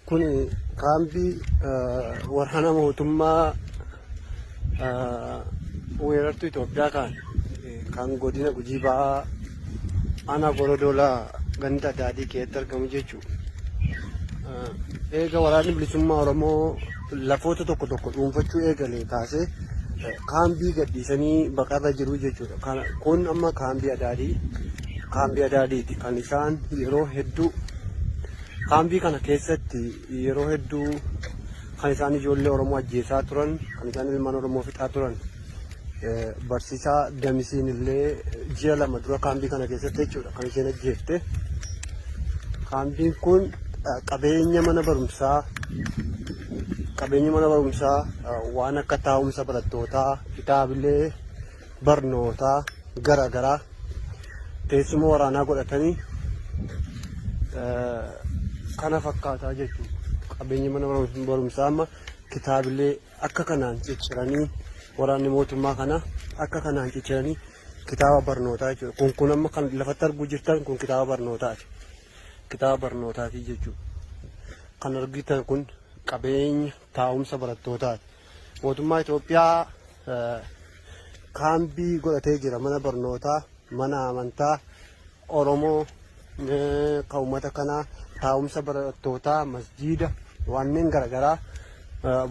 Kun kaambii waraana mootummaa weerartuu Itoophiyaa kaan kan godina Gujii Ba'aa aanaa Gorodoolaa ganda Daadii keessatti argamu jechuudha. Eega waraanni bilisummaa Oromoo lafoota tokko tokko dhuunfachuu eegalee kaasee kaambii gadhiisanii baqarra jiru jechuudha. Kun amma kaambii Adaadii kaambii Adaadiiti kan isaan yeroo hedduu Kaambii kana keessatti yeroo hedduu kan isaan ijoollee Oromoo ajjeesaa turan, kan isaan ilmaan Oromoo fixaa turan barsiisaa Damisiin illee ji'a 2 dura kaambii kana keessatti jechuudha kan isheen ajjeefte. Kaambiin kun qabeenya mana barumsaa qabeenya mana barumsaa waan akka taa'umsa barattootaa, kitaabilee barnootaa gara garaa teessuma waraanaa godhatanii kana fakkaataa jechuudha. Qabeenyi mana barumsaa amma kitaabilee akka kanaan cicciranii waraanni mootummaa kana akka kanaan cicciranii kitaaba barnootaa jechuudha. Kun kun amma kan lafatti arguu jirtan kun kitaaba barnootaati. Kitaaba barnootaati jechuudha. Kan argitan kun qabeenya taa'umsa barattootaati. Mootummaa Itoophiyaa kaambii godhatee jira mana barnootaa, mana amantaa Oromoo kan uummata kanaa taa'umsa barattootaa, masjiida, wanneen garaagaraa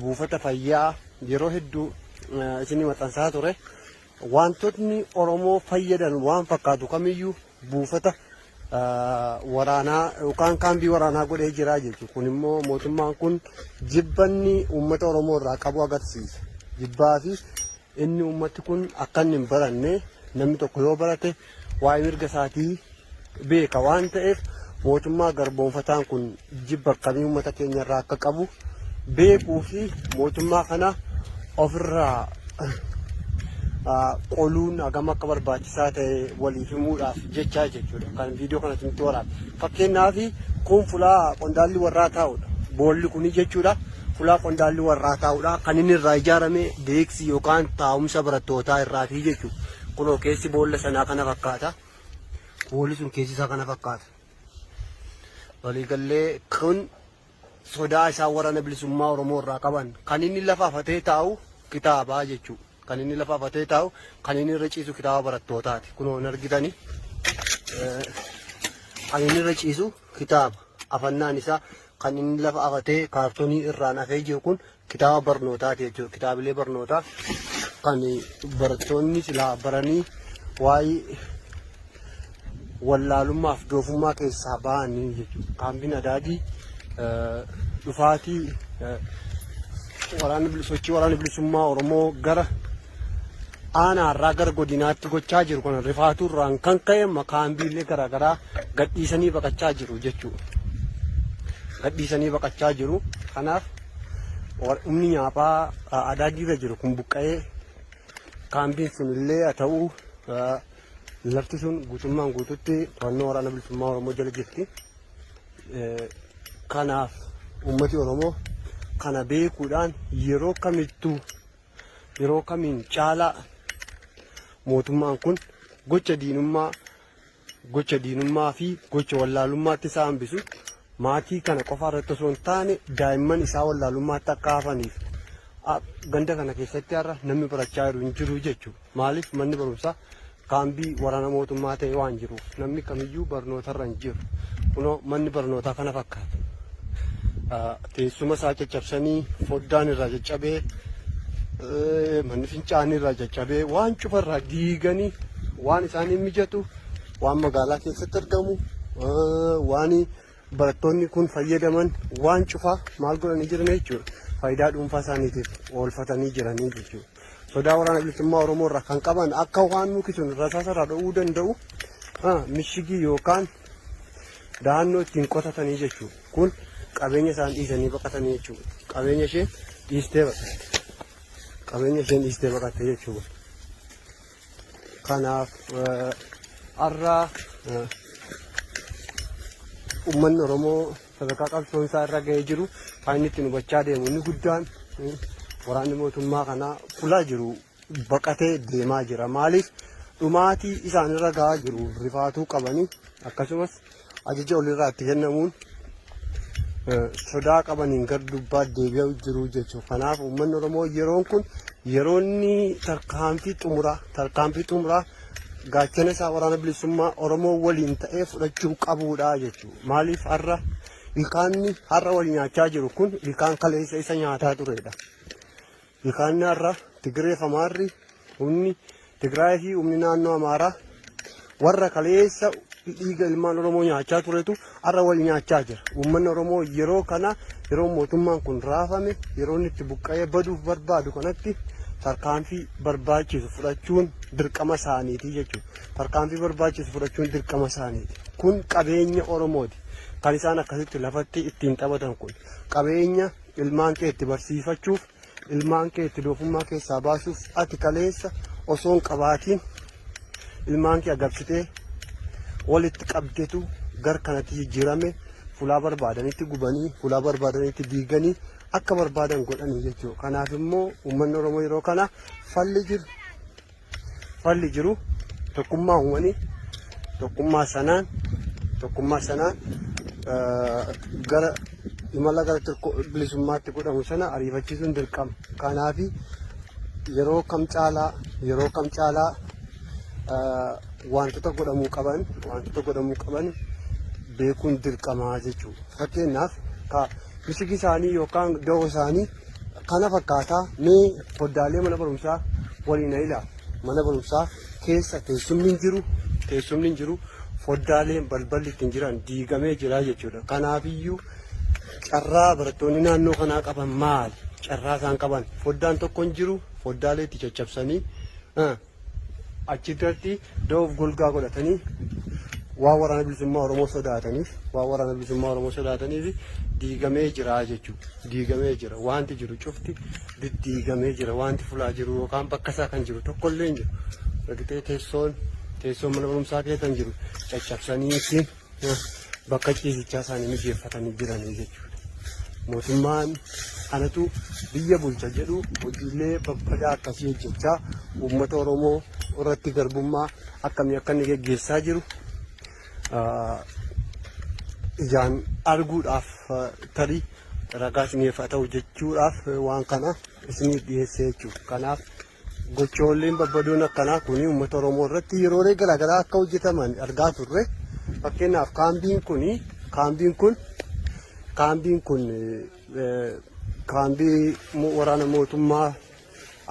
buufata fayyaa yeroo hedduu isinii maxxansaa ture. Wantootni Oromoo fayyadan waan fakkaatu kamiyyuu buufata waraanaa yookaan kaambii waraanaa godhee jira jechuudha. Kun immoo mootummaan kun jibbanni uummata Oromoo irraa qabu agarsiisa. Jibbaa fi inni uummati kun akka inni hin baranne namni tokko yoo barate waa'ee mirga isaatii beeka waan ta'eef mootummaa garboomfataan kun jibba akkamii uummata keenya irraa akka qabu beekuu fi mootummaa kana ofirraa qoluun hagam akka barbaachisaa ta'e waliif himuudhaaf jechaa jechuudha. Kan viidiyoo kana isinitti waraabe. Fakkeenyaaf kun fulaa qondaalli warraa taa'udha. Boolli kuni jechuudha. Fulaa qondaalli warraa taa'udha. Kan inni irraa ijaarame deeksii yookaan taa'umsa barattootaa irraatii jechuudha. Kunoo keessi boolla sanaa kana fakkaata. Boolli sun keessi isaa kana fakkaata. Waliigallee kun sodaa isaan waraana bilisummaa Oromoo irraa qaban kan inni lafa afatee taa'u kitaabaa jechuudha. Kan inni lafa afatee taa'u kan inni irra ciisu kitaaba barattootaati. Kunoo hin argitani. Kan inni irra ciisu kitaaba. Afannaan isaa kan inni lafa afatee kaartoonii irraan afee jiru kun kitaaba barnootaati jechuudha. Kitaabilee barnootaa kan barattoonni silaa baranii waa'ee wallaalummaa fi doofummaa keessaa ba'anii jechuudha. Kaambiin Adaadii dhufaatii waraanni sochii waraana bilisummaa Oromoo gara aanaarraa gara godinaatti gochaa jiru kana rifaatuu irraan kan ka'e kaambiilee garaagaraa gadhiisanii baqachaa jiru jechuudha. Gadhiisanii baqachaa jiru. Kanaaf humni nyaaphaa Adaadiirra jiru kun buqqa'ee kaambiin sun illee haa ta'u lafti sun guutummaan guututti to'annoo waraana bilisummaa Oromoo jala jirti. Kanaaf uummati Oromoo kana beekuudhaan yeroo kamittuu yeroo kamiin caalaa mootummaan kun gocha diinummaa gocha diinummaa fi gocha wallaalummaatti isaa hambisu maatii kana qofaa irratti osoo hin taane daa'imman isaa wallaalummaatti akka hafaniif ganda kana keessatti har'a namni barachaa jiru hin jiru jechuudha. Maaliif manni barumsaa kaambii waraana mootummaa ta'e waan jiruuf namni kamiyyuu barnootarra hin jiru. Kunoo manni barnootaa kana fakkaata. Teessuma isaa caccabsanii foddaan irraa caccabee manni fincaanii irraa caccabee waan cufa irraa diiganii waan isaanii mijatu waan magaalaa keessatti argamu waan barattoonni kun fayyadaman waan cufaa maal godhanii jiran jechuudha. Faayidaa dhuunfaa isaaniitiif oolfatanii jiranii jechuudha. Sodaa waraana bilisummaa Oromoo irraa kan qaban akka waan muki sun rasaasa irraa dhowwuu danda'u mishigii yookaan dahannoo ittiin qotatanii jechuudha. Kun qabeenya isaan dhiisanii baqatanii jechuudha. Qabeenya ishee dhiistee baqatte. Qabeenya isheen dhiistee baqatte jechuudha. Kanaaf har'a uummanni Oromoo sadarkaa qabsoon isaa irra ga'ee jiru kan inni ittiin hubachaa deemu inni guddaan waraanni mootummaa kanaa fulaa jiru baqatee deemaa jira. Maaliif dhumaatii isaan irra ga'aa jiru rifaatuu qabanii akkasumas ajaja olirraa itti kennamuun Sodaa qabaniin gara dubbaa deebi'aa jiru jechuudha. Kanaaf uummanni Oromoo yeroon kun yeroo inni tarkaanfii xumuraa gaachana isaa Waraana Bilisummaa Oromoo waliin ta'ee fudhachuu qabuudha jechuudha. Maaliif har'a ilkaanni har'a wal nyaachaa jiru kun ilkaan kaleessa isa nyaataa turedha. Ilkaanni har'a Tigiree fi Amaarri, humni Tigraay fi humni naannoo Amaaraa, warra kaleessa dhiiga ilmaan Oromoo nyaachaa turetu har'a wal nyaachaa jira. Uummanni Oromoo yeroo kana, yeroo mootummaan kun raafame, yeroo inni itti buqqa'ee baduuf barbaadu kanatti tarkaanfii barbaachisu fudhachuun dirqama isaaniiti jechuudha. Tarkaanfii barbaachisu fudhachuun dirqama isaaniiti. Kun qabeenya Oromooti. Kan isaan akkasitti lafatti ittiin taphatan kun qabeenya ilmaan kee itti barsiifachuuf, ilmaan kee itti doofummaa keessaa baasuuf ati kaleessa osoo hin qabaatiin ilmaan kee agabsitee walitti qabdetu gar kanatti jijjiirame, fulaa barbaadanitti gubanii, fulaa barbaadanitti diiganii, akka barbaadan godhanii jechuudha. Kanaaf immoo uummanni Oromoo yeroo kana falli jiru tokkummaa uumanii tokkummaa sanaan gara imala gara bilisummaatti godhamu sana ariifachiisuun dirqama. Kanaaf yeroo kam caalaa wantoota godhamuu qaban beekuun dirqamaa jechuudha. Fakkeenyaaf mishigi isaanii yookaan da'oo isaanii kana fakkaataa mee foddaalee mana barumsaa waliin haa ilaalu. Mana barumsaa keessa teessumni hin jiru, foddaaleen balballi ittiin jiran diigamee jira jechuudha. Kanaafiyyuu carraa barattoonni naannoo kanaa qaban maali? Carraa isaan qaban foddaan tokko hin jiru, foddaalee itti caccabsanii achirratti da'oof golgaa godhatanii waan waraana bilisummaa Oromoo sodaataniif diigamee jira jechuudha. Diigamee jira. Wanti jiru cufti diddiigamee jira. Wanti fulaa jiru yookaan bakka isaa kan jiru tokkollee hin jiru. Argitee, teessoon mana barumsaa keessa hin jiru, caccabsanii ittiin bakka ciisichaa isaanii mijeeffatanii jiranii jechuudha. Mootummaan anatu biyya bulcha jedhu hojiilee babbadaa akkasii hojjechaa uummata Oromoo irratti garbummaa akkamii akka inni geggeessaa jiru ijaan arguudhaaf, tarii ragaa isiniif haa ta'u jechuudhaaf waan kana isiniif dhiyeessee jechuudha. Kanaaf gochoolleen babbadoon akkanaa kun uummata Oromoo irratti yeroolee garaagaraa akka hojjetaman argaa turre. Fakkeenyaaf kaambiin kun kaambii waraana mootummaa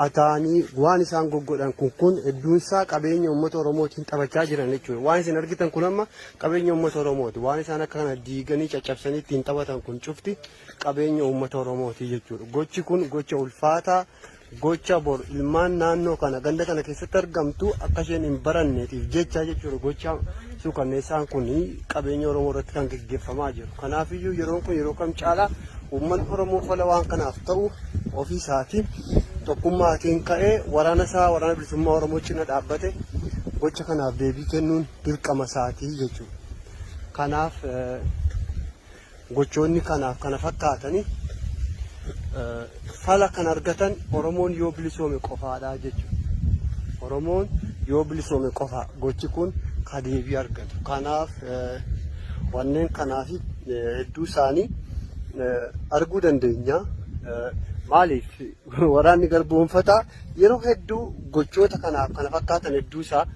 ataanii waan isaan goggodhan kun hedduunsaa qabeenya uummata Oromootiin taphachaa jiran jechuudha. Waan isin argitan kun amma qabeenya uummata Oromooti. Waan isaan akka kana diiganii caccabsanii ittiin taphatan kun cufti qabeenya uummata Oromooti jechuudha. Gochi kun gocha ulfaataa, gocha bor ilmaan naannoo kana ganda kana keessatti argamtu akka isheen hin baranneetiif jecha jechuudha. Gocha suukanneessaan kun qabeenya Oromoo irratti kan gaggeeffamaa jiru. Kanaafiyyuu yeroon kun yeroo kam caalaa uummanni Oromoo fala waan kanaaf ta'u ofii isaatiin tokkummaatiin ka'ee waraana isaa, Waraana Bilisummaa Oromoo cina dhaabbate gocha kanaaf deebii kennuun dirqama isaatii jechuudha. Kanaaf gochoonni kanaaf kana fakkaatanii fala kan argatan Oromoon yoo bilisoome qofaadha jechuudha. Oromoon yoo bilisoome qofa gochi kun ka deebii argatu. Kanaaf wanneen kanaaf hedduu isaanii arguu dandeenya. Maaliif waraanni garboonfataa yeroo hedduu gochoota kanaaf kana fakkaatan hedduu isaa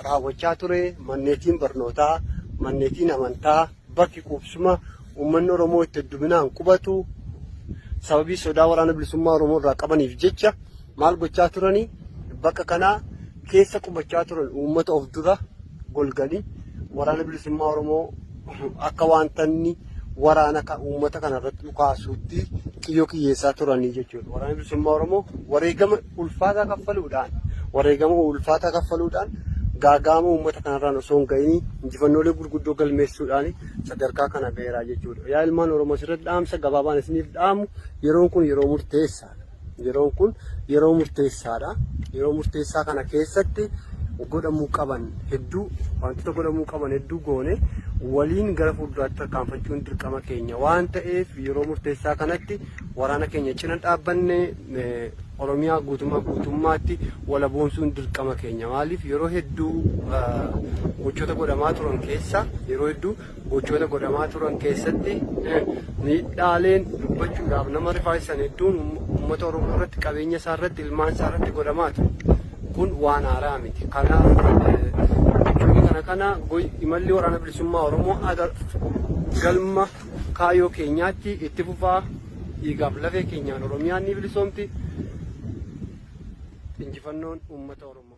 raawwachaa ture? Manneetiin barnootaa, manneetiin amantaa, bakki qubsuma uummanni Oromoo itti hedduminaan qubatu sababii sodaa Waraana Bilisummaa Oromoo irraa qabaniif jecha maal gochaa turanii? Bakka kanaa keessa qubachaa turan. Uummata of dura golganii Waraana Bilisummaa Oromoo akka wanta inni waraana uummata kana irratti dhukaasuutti kiyyoo kiyyeessaa turanii jechuudha. Waraana Bilisummaa Oromoo wareegama ulfaataa kaffaluudhaan gaagaama uummata kanarraan osoo hin ga'iin injifannoolee gurguddoo galmeessuudhaan sadarkaa kana gaheera jechuudha. Yaa ilmaan Oromoo, asirratti dhaamsa gabaabaan isiniif dhaamu, yeroon kun yeroo murteessaadha. Yeroon kun yeroo murteessaadha. Yeroo murteessaa kana keessatti godhamuu qaban hedduu, wantoota godhamuu qaban hedduu goone waliin gara fuulduraatti tarkaanfachuun dirqama keenya waan ta'eef, yeroo murteessaa kanatti waraana keenya cina dhaabbanne. Oromiyaa guutummaa guutummaatti walaboomsuun dirqama keenya. Maaliif yeroo hedduu gochoota godhamaa turan keessa yeroo hedduu gochoota godhamaa turan keessatti miidhaaleen dubbachuudhaaf nama rifaasisan hedduun uummata Oromoo irratti qabeenya isaa irratti ilmaan isaa irratti godhamaa ture. Kun waan haaraa miti. Kanaaf gochoonni kana kana imalli waraana bilisummaa Oromoo galma kaayyoo keenyaatti itti fufaa dhiigaaf lafee keenyaan Oromiyaan ni bilisoomti. Injifannoon uummata Oromoo.